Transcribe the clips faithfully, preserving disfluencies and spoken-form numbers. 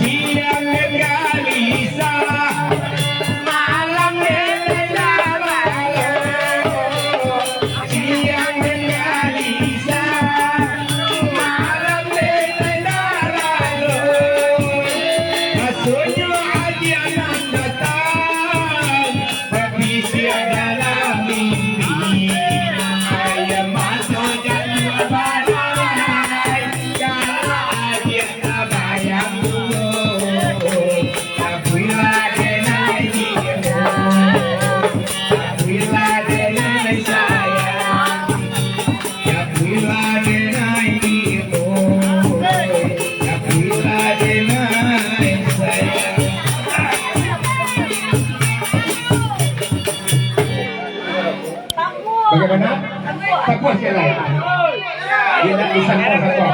Siang nan galisah, malam nan indak lalu. Siang nan galisah, malam nan indak lalu. Rasonyo adiak nan datang, babisiak dalam mimpi. Aia mato jatuah barai, kalau adiak tabayang dulu. Tapuilah denai, tapuilah denai sayang. Tapuilah denai, tapuilah denai sayang. Bagaimana? Tapuas siang lai. Dia nak disangkal-sangkal.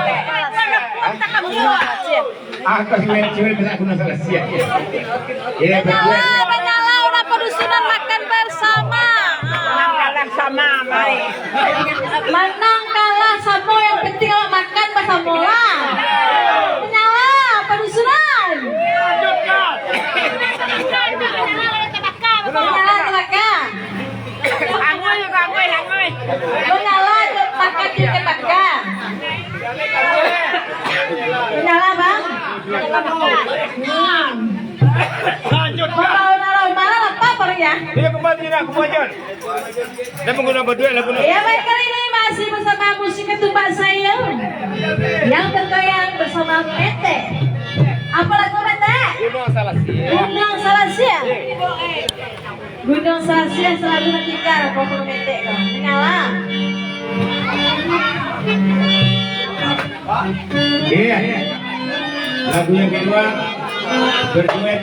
Ah, kau si Wen, si Wen, benar guna salah siap. Ya, betul. Banyaklah, banyaklah urang padusunan makan bersama. Manang kalah samo, mai. Manang kalah samo, yang penting awak makan basamo lah. Banyaklah, padusunan. Banyaklah, tabaka. Angui, angui, angui. Banyaklah, makan di tabaka. Banyaklah, Bang. Hmm. Lanjut, Bang. Kalau nak lama, lapar, Bang, ya? Dia kembali nak, kembali. Dah mangguno baduit lah, guna. Ya, baik, kali ini masih bersama musik ketupat saya yang bergoyang bersama P T. Apa lagu, P T? Gunung Salasiah. Gunung Salasiah. Gunung Salasiah selalu nantikan, P T ko. Dengarlah. Iya. Lagu yang kedua, berduet.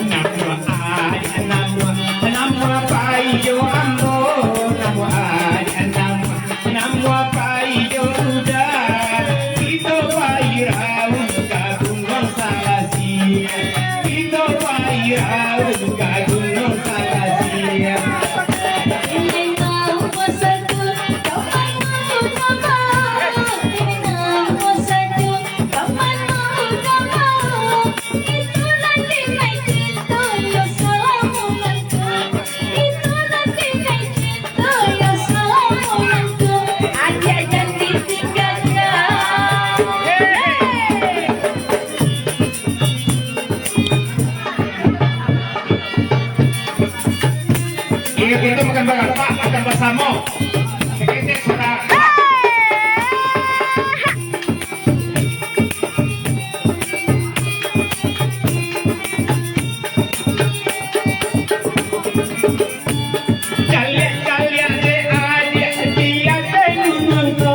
Namuah ari, namuah, namuah pai jo ambo, namuah ari, namuah, namuah pai jo uda, kito pai rauik ka Gunuang Salasiah, kito pai rauik ka Gunuang Salasiah. Iyo, kito makan barapek, makan basamo. Saketek sudah. Caliak-caliak dek adiak di ateh gunung tu.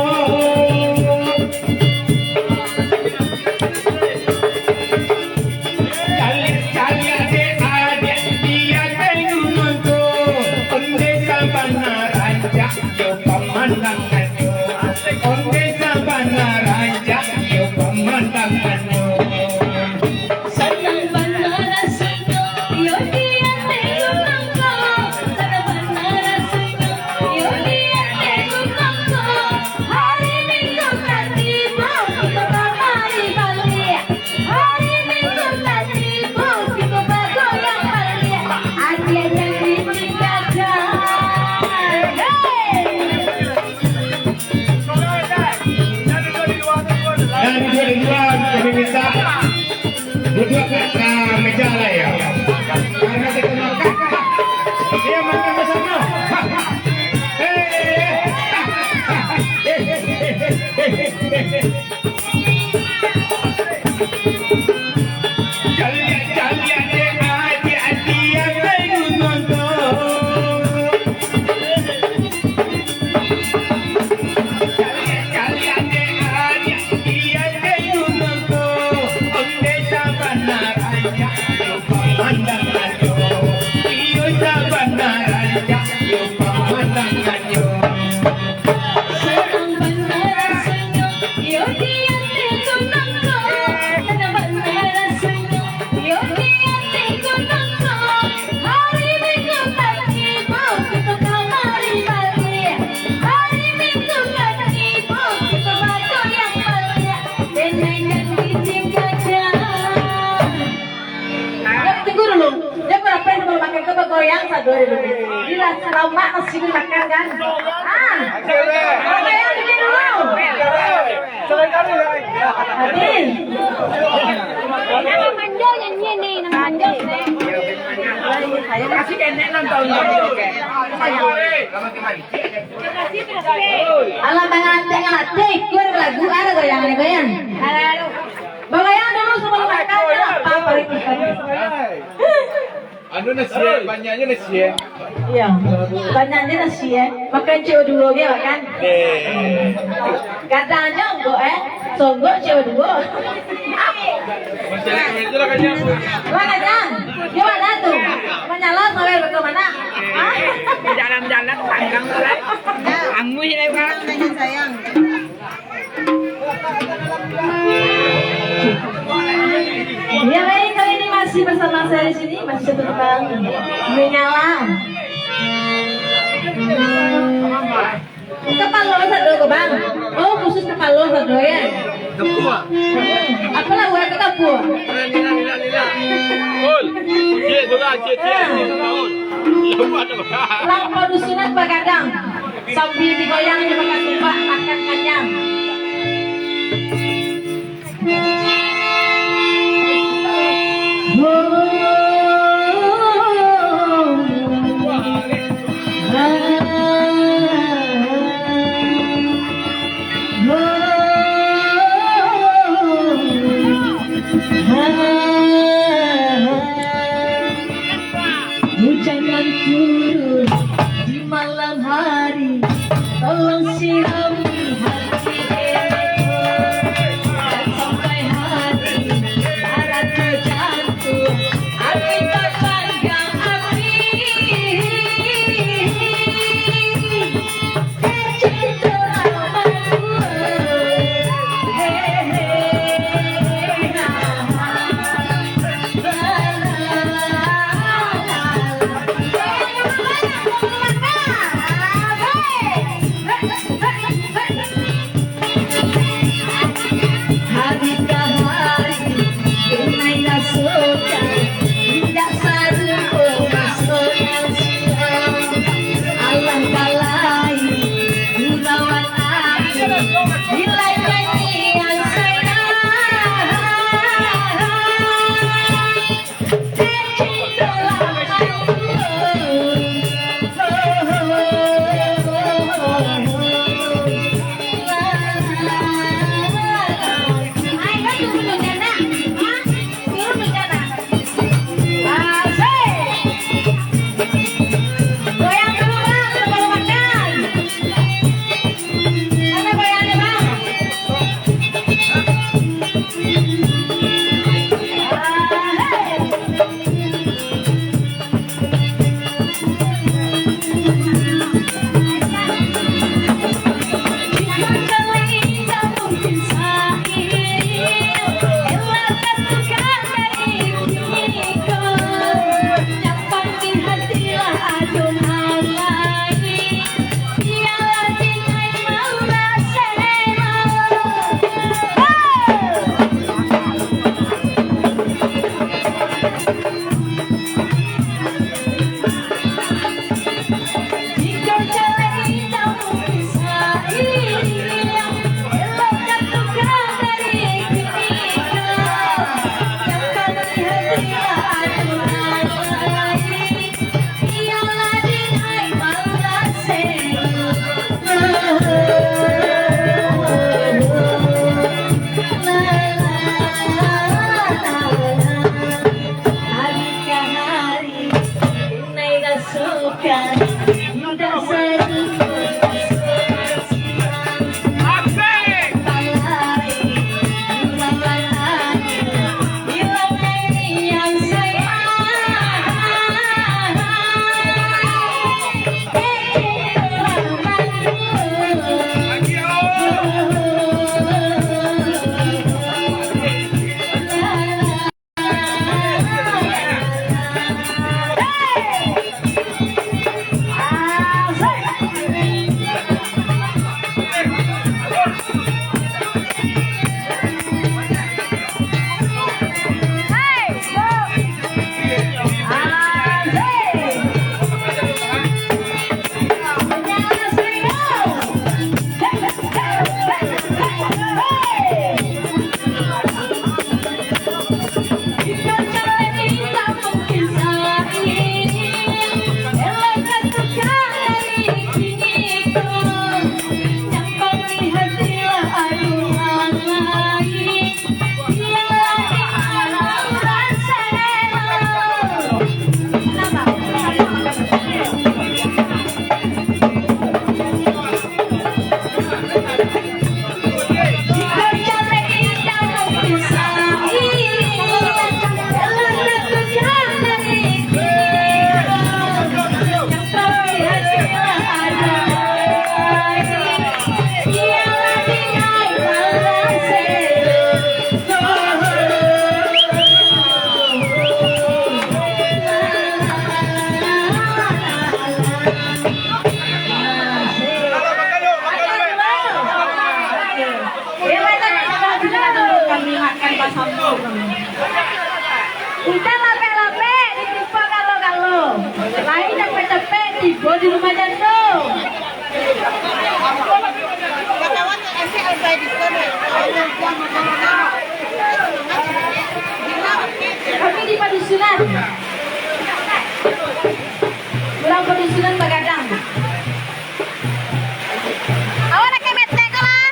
Caliak-caliak dek adiak di ateh gunung tu. Onde sabana rancak jo Goyang sado dulu. Bila salamak nasi dimakan kan? Ah. Goyang dulu. Habis. Nan manjo nyanyi ni, nan manjo ni. Kasih kenek nonton. Alah, tangan atik, tangan atik. Kuat lagu, ada goyang, ada goyang. Bagoyang dulu sebelum makan, apa-apa itu. Anu nasi, eh, banyaknyo nasi, eh. Iya, banyaknyo nasi, eh. Makan cek duo ge, makan. Eh. Gadang aja enggak, eh. Songgok cek duo. Masih ada itu lah, kayaknya. Lah, Gadang. Di mana tu? Menyala sampai ke mana? Hah? Jalan-jalan, panggang tu, eh. Anguih dari orang. Sayang. Ya, baik, kali ini masih bersama saya di sini, masih satu tukang menyala. Kapalo sado ko, Bang? Oh, khusus kapalo sado, ya? Kapua. Hmm. Apalah urang tu kapua? Ul, cik tu lah, cik, cik, cik tu lah, Ul. Lampau dusunan bagadang. Sambil digoyang jo makan tumbak, makan kanyang. Hujan yang turun di malam hari, tolong sirami hati, jangan sampai hati, darah ke jantung, api terpanggang api. Hari ka hari, tunai rasokan, indak sarupo rasokan siang. Alah balai, gurauan ati, bilai nyanyian sayang. Ujan lapek-lapek ditimpo galo-galo, lai capek-capek tibo di rumah jando. Kami di padusunan. Urang padusunan bagadang. Awak nak kemetek ko lah.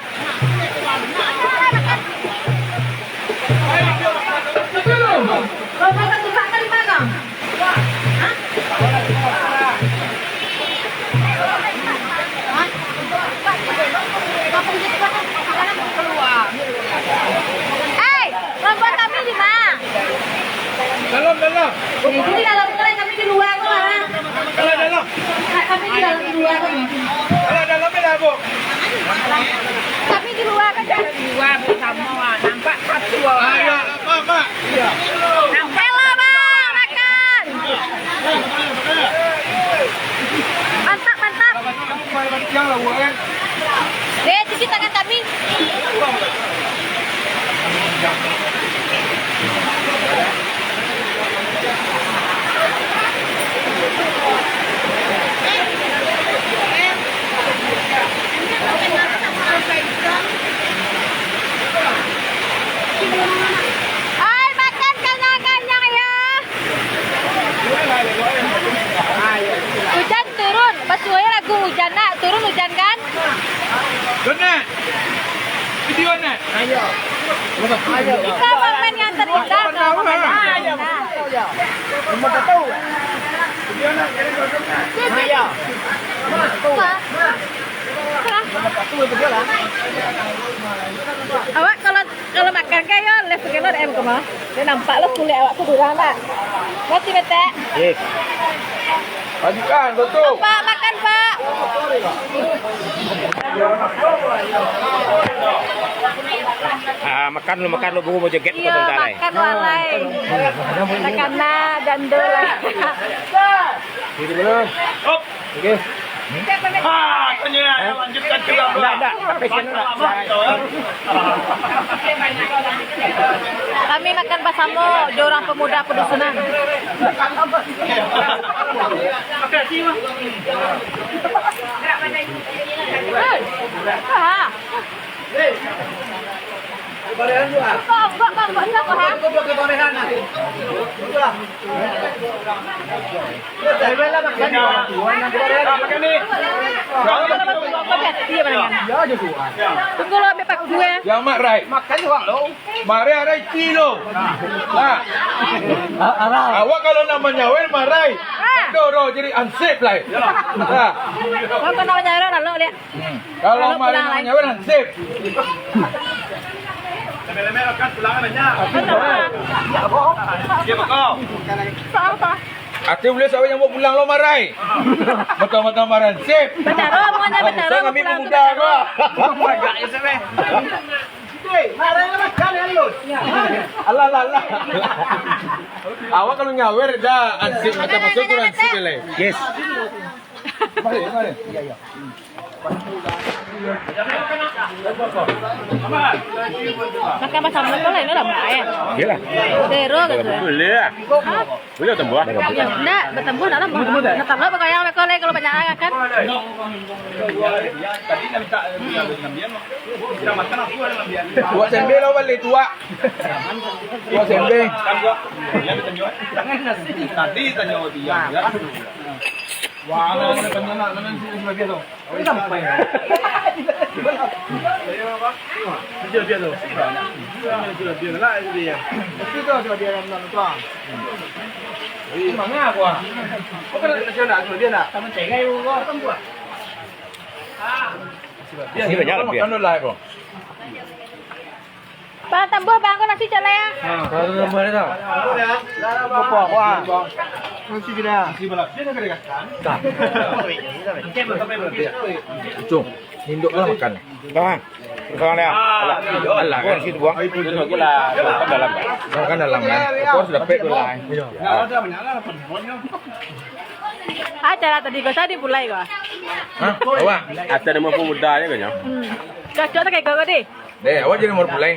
Kau makan tukak ka lima kau? Hah? Hei, rombongan kami di ma? Dalam, dalam. Eh, jadi dalam ko lah, kami di lua ko lah. Dalam, dalam. Kami di dalam, di lua ko lah. Dalam, dalam, dalam, Bu. Kami di lua ko, Cak. Di lua basamo, ah. Nampak satu, ah. Ayo, Mak, Mak. Iya. Nampak. Hello, Mak. Makan. Mantap, mantap. Deh, cuci tangan kami. Ai, makan kanyang-kanyang, ya. Ujan turun, pasuo lagu ujan nak turun, ujan kan? Benar. Video nak. Ayo. Ayo. Kita momen yang terindah, momen yang terindah. Ayo. Awak kalau Kalau makan kan, yo, live ke lo M ke mah. Dia nampak lo kulit awak tu durang tak? Mati betek. Yes. Lanjutkan, tutup. Pak, makan, Pak. Ah, makan lu, makan lu, bungo mau joget. Iya, makan walai. Makan nak, jando lah. Gitu, belum? Oke. Ha, tanya, lanjutkan ceramah. Ndak, ndak. Sampai sana, ndak. Kami makan basamo jo urang pamuda padusunan. Hei. Ha. Kok, kok, kok, kok, siapa, ha? Tunggu lo, ambil paku, eh. Yang mak rai. Makan juga lo. Mari arai kilo. Nah. Awak kalau nak manyawer, marai. Ah. Doro jadi ansip lai. Nah. Kau kena manyawer, lalu lihat. Hmm. Kalau main pulang lagi. Nyawa hansip. Lemeh-lemeh makan pulang banyak. Dia bekal. Ati ulih sawit yang bawa pulang lo marai. Betul-betul marai hansip. Bacaro, pokoknya bacaro, kami pulang pemuda tu, ko. Bacaro. Banyak ya, Sebe. Hei, marai lah makan, ya, Lus. Alah, alah, alah. Awak kalau nyawer dah hansip, macam masuk tu hansip, le. Yes. Mari, mari. Iya, iya. Makan basamo tu lain lah, Mak, eh. Iyolah. Dero gitu, eh. Boleh lah. Hah? Boleh tambuah. Ya, ndak, batambuah ndak lah, Mak. Nah, kalau bakayang, kalau, kalau banyak orang kan. Buat sendiri lah, balik tuak. Buat sendiri. Tadi tanya dia. Wah, ada tanya nak, mana sih sudah biasa? Sampai. Sudah biasa. Sudah biasa lah itu dia. Itu tu sudah dia nak tuang. Manga aku ah. Kau kan nak sudah dia nak. Sama cegai lu kau. Dia banyak lebih. Kan lah kau. Bang, tambuah, Bang, ko nasi jalai, ah. Ha, baru tambuah dah. Apa, apa, ah? Nasi jalai, ah. Nasi balap. Dia nak kena kacang. Dah. Cung, ninduk lah makan. Bang, bang, ya. Alah, alah, kan situ buang. Itu lagi lah, makan dalam, kan? Makan dalam, kan? Kau sudah pek dulu lah. Iya. Nah, ada banyak lah, apa namanya? Acara tadi kau tadi mulai kau. Hah? Apa? Acara mau pemuda ya, kau, ya? Hmm. Cocok tak kayak kau tadi? Deh, awak jadi nomor pulai.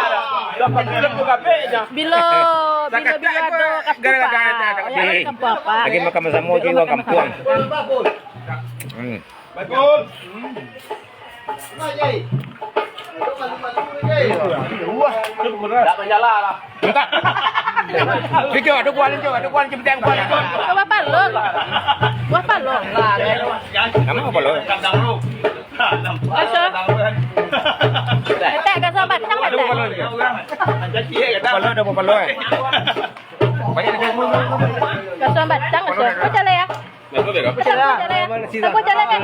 Bilo, bilo, bilo ado kartu, Pak. Lagi makan basamo jo urang kampuang. Hmm. Bagus. Dak manyalah lah. Cucuk, ado kuah, Cucuk, ado kuah, Cucuk, kuah. Buah palon. Buah palon. Nama buah palon? Kaso. Etek, kaso batang, etek. Palon ado buah palon, eh? Kaso batang, kaso. Kau jalan ya? Aku jalan, eh.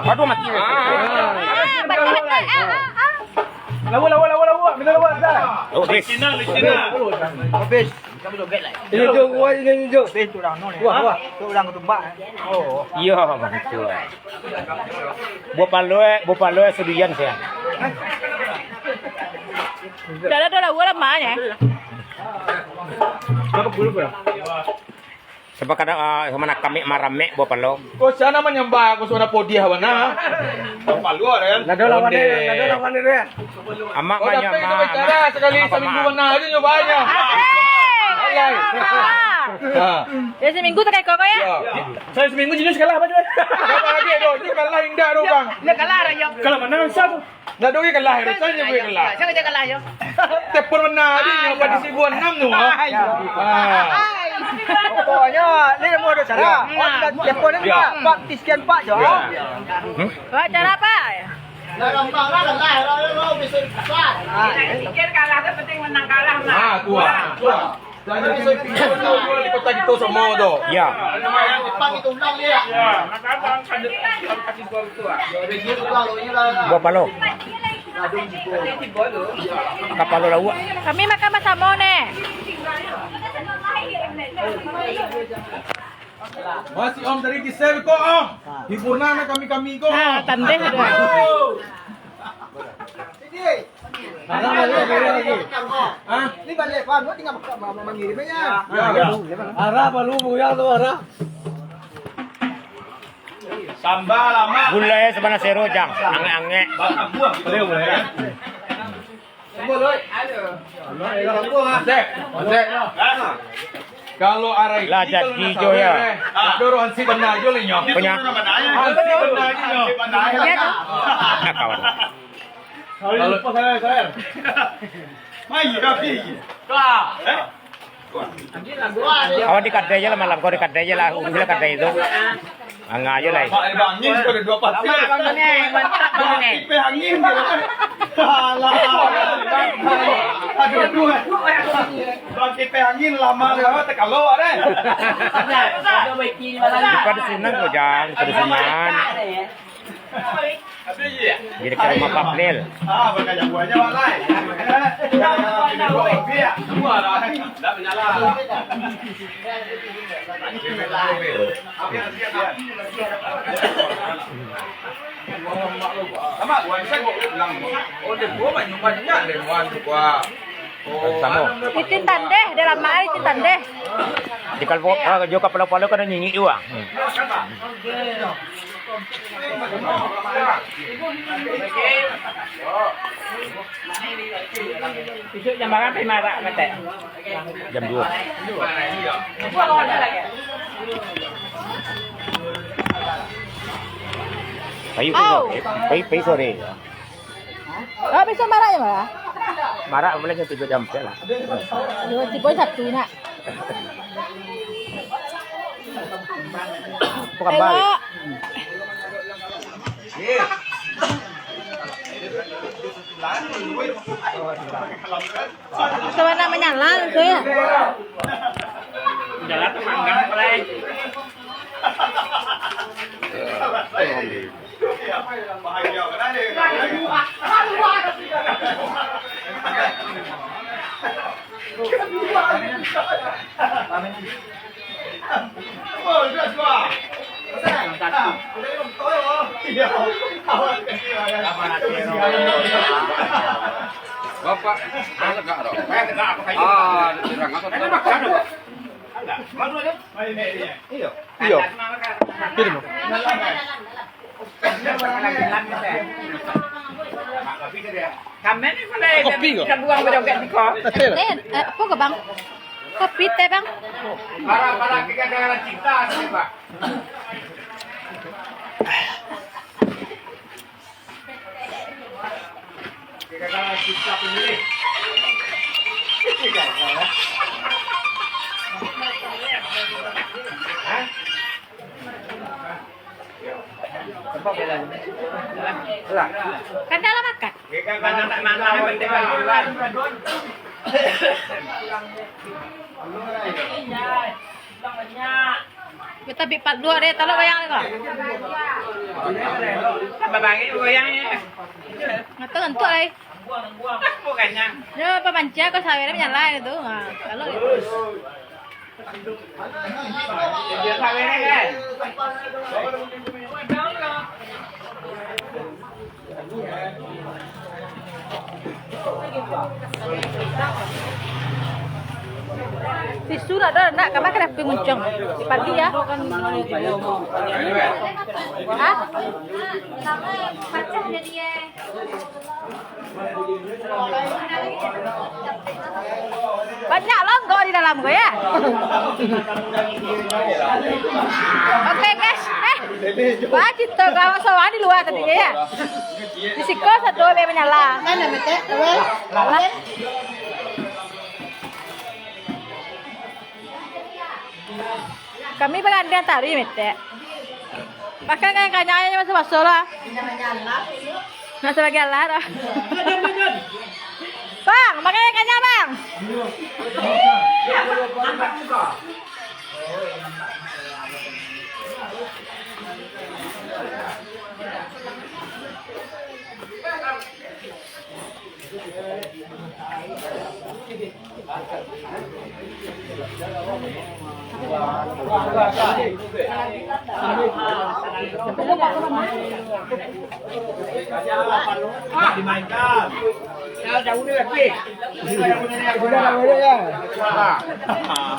Aduh, mati. Ah, betul, betul. Ah, ah, ah. Lawa, lawa, lawa, lawa. Minta lawa, dah. Oh, habis. Cina, Cina. Habis. Ini tu, wah, ini, ini tu. Habis tu orang, no, ni. Wah, wah. Tu orang ketumbak, eh. Oh. Iya, betul. Buah paloi, buah paloi sudian saya. Dah ada lawa lama ya. Sebab kadang, ah, sama nak kamek maramek buah paloi. Kau sana manyambah, kau sana podiah bana. Buah paloi, kan? Nado lawan dia, nado lawan dia. Amak banyak, dapek tu bicara sekali seminggu bana aja nyoba aja. Alah. Ha. Ya, seminggu tu kayak kau ya? Ya. Saya seminggu jenis kalah apa tu? Kalah dia tu. Dia kalah indak tu, bang. Dia kalah dah, yo. Kalau mana sah tu? Ndak ada orang kalah, saya je boleh kalah. Saya je kalah, yo. Telepon mana dia, nyo pada seribu enam tu, ha? Ha. Pokoknya, ni mau ada cara. Ya. Telepon ni, ya. Pak, sekian, Pak, jo. Ya. Hmm? Buat cara apa? Dah gampang lah, kalah, lah, lah, lah, bisa besar. Ah, pikir kalah tu penting menang kalah, mah. Ah, tu ah, tu ah. Jadi bisa pikir tu, di kota kita semua tu. Ya. Jepang itu ulang dia. Ya. Buah palo. Kapalo lauak. Kami makan basamo, neh. Masih Om tadi kisah ko, Om. Hibur nana kami-kami ko. Ah, tandeh tu. Arah balik, balik lagi. Hah? Ini balik, Pak. Lu tinggal ma-, ma-, mangirim aja. Ya, ya. Arah, Pak, lu buyang tu, arah. Sambal, Mak. Gulai sabana sero, Jang. Angek-angek. Boleh, boleh. Masuk, masuk. Kalau arai lah jadi jo ya. Dorong hansip bana jo lah nyo. Punya. Hansip bana jo nyo. Nah, kawan. Kalau kawan di kadai je lah malam, kau di kadai je lah, uruh lah kadai tu. Angah ajo lai. Bang, bang, angin sudah dua pasti. Bang, bang, angin, mantap, bang, angin. Bang, kipas angin je lah. Alah. Aduh, aduh. Bang, kipas angin lama lah, tak kalau, deh. Di Padusunan ko, Jang, Padusunan. Jadi ka rumah Pak Lel. Ah, bakal jago aja, Wak Lai. Dah menyala. Itu tandeh, dalam air itu tandeh. Di kalpo-, ah, jo kapalo-palo kan nyinyik jua. Hmm. Isuak jam bara pai marak, Matek? Jam duo. Pai, pai sore. Pai, pai sore. Oh, bisuak marak yo, marak? Marak buliah jam tigo jam ampek lah. Yo, tibo satu nak. Apa kabar? Elok. Sabananyo manyala tu yo. Jalan tu manggang, Play. Bapak, ah, tegak dong. Ah, diserang apa? Iyo. Iyo. Kopi ko? Eh, eh, apa ko, Bang? Kopi, teh, Bang? Kan dah lah makan. Kita bik part dua deh, talok goyang ni kok. Tambah banyak goyangnya. Ngantuk-ngantuk lai. Bukannya. Yo, pamancia ko sawir menyala gitu. Ha, kalau gitu. Tisu nak dah, nak kamar kan api muncung. Pagi ya. Hah? Banyak longgok di dalam ko, ya. Oke, guys. Eh. Wah, cinta kawan soal di luar tadi, ya. Di siko satu be menyala. Mana, Mete? Apa? Alah. Kami bagandiang tari, Mete. Pakai kain kanyang aja masuk-masuk lah. Nak sebagai alat lah. Bang, pakai kain kanyang, Bang.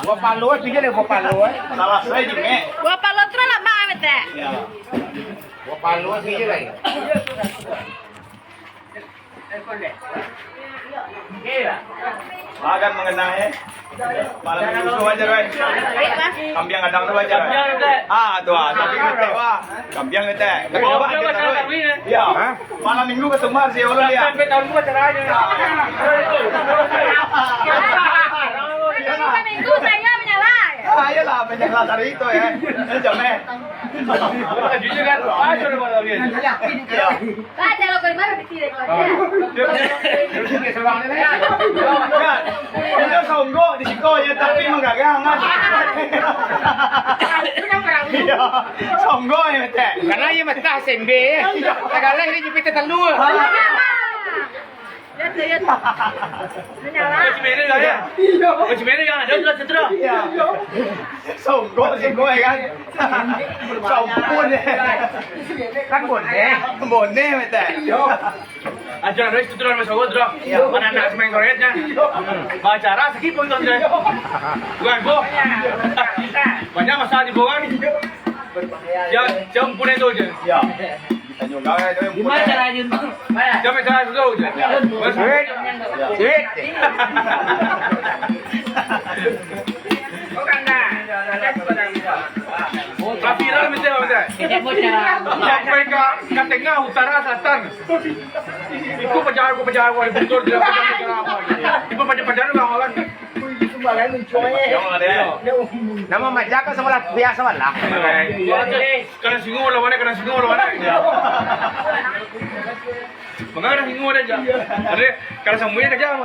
Buah palo, tiga deh buah palo, eh. Salah saya di mek. Buah palo tu lah mak, Mete. Ya. Buah palo, tiga lah, ya. Makan mengenai, eh. Malam minggu tu wajar, eh. Kambiang gadang tu wajar, eh. Ah, tu ah, tapi ngetek, wah. Kambiang ngetek. Tapi coba aja taruh, eh. Iya. Hah? Malam minggu ke Sumbar sih, orang dia. Sampai tahun dua caranya. Malam minggu saya menyala. Ayolah, banyak lah dari itu ya. Jam eh. Jujur kan? Ayo, udah malam ni. Iyo. Baca lo, kau baru dikira kau. Iyo, songgok di siko ya, tapi manggagang kan. Iyo, songgok ya, Tek. Karena dia matah sembe ya. Tagalah dia jepit telur. Iyo tu, iyo tu. Menyala. Kunci merah ya? Iyo. Kunci merah ya? Ada tu, tu, tu. Iyo. Songgok, songgok ya kan? Sampun ya. Kan boneh. Boneh, Tek. Iyo. Aja ada itu tu, Mas Awo, tu. Iyo. Mana anak semain koret ya? Iyo. Bacara sakit pun tu, Tek. Bukan, Bu. Banyak masalah di bawah ni. Ya, jam pun itu je. Iyo. Gimana caranya tu? Jam cara dulu je. Duit. Duit. Tapi lah, minta, minta. Sampai ka, ka tengah, utara, selatan. Ikut pejalan, ikut pejalan, ikut pejalan, ikut pejalan, apa gitu. Ikut pejalan, pejalan, orang-orang. Nama maja ka sabalah, biasa lah. Kalau singo lawan, kalau singo lawan. Mangga singo ada ja. Ada, kalau samuai ada ja.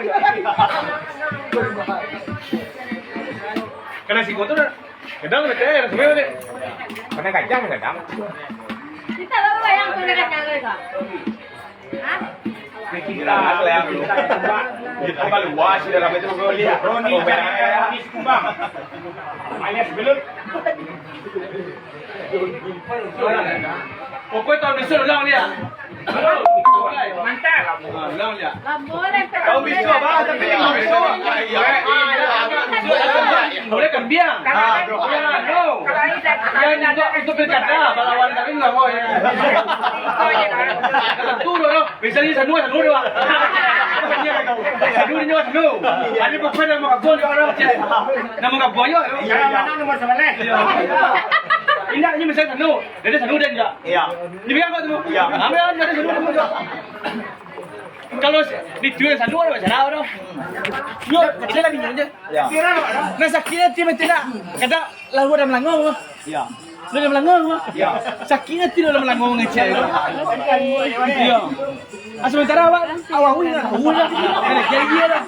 Kalau singo tu dah. Kadang ada kaya, samuai ada. Kadang kacang, kadang. Kita baru bayang tu dekat tangga itu. Hah? Kita, kita keluar sudah dapat itu, bro. Roni, Roni, Bang. Alias Belut. Pokoknya tahun besok ulang dia. Mantap. Ah, ulang dia. Tahun besok, Bang, tapi tahun besok. Boleh kembiang. Ah, bro. Ya, no. Yang juga untuk pilkada, balawan kami lah, boy. Tentu, bro. Misalnya sanua, sanua dua. Sanua dia nyawa sanua. Ada pokoknya nama kampung dia orang. Nama kampung dia. Iya, iya. Mana nomor sebelah? Iya. Indak, ini misalnya sanua. Jadi sanua dia enggak. Iya. Dibilang apa tu? Iya. Ambil aja dari sanua dia enggak. Kalau di tuan sanua ada masalah tu. Yo, kecil lah minum je. Iya. Nah, sakit hati macam tak. Kadang lalu ada melangau. Iya. Lu dah melangau, Mak? Ya. Sakit hati lu dah melangau ngecek. Ya. Ah, sementara awak, awak wih lah, wih lah. Kena jadi lah.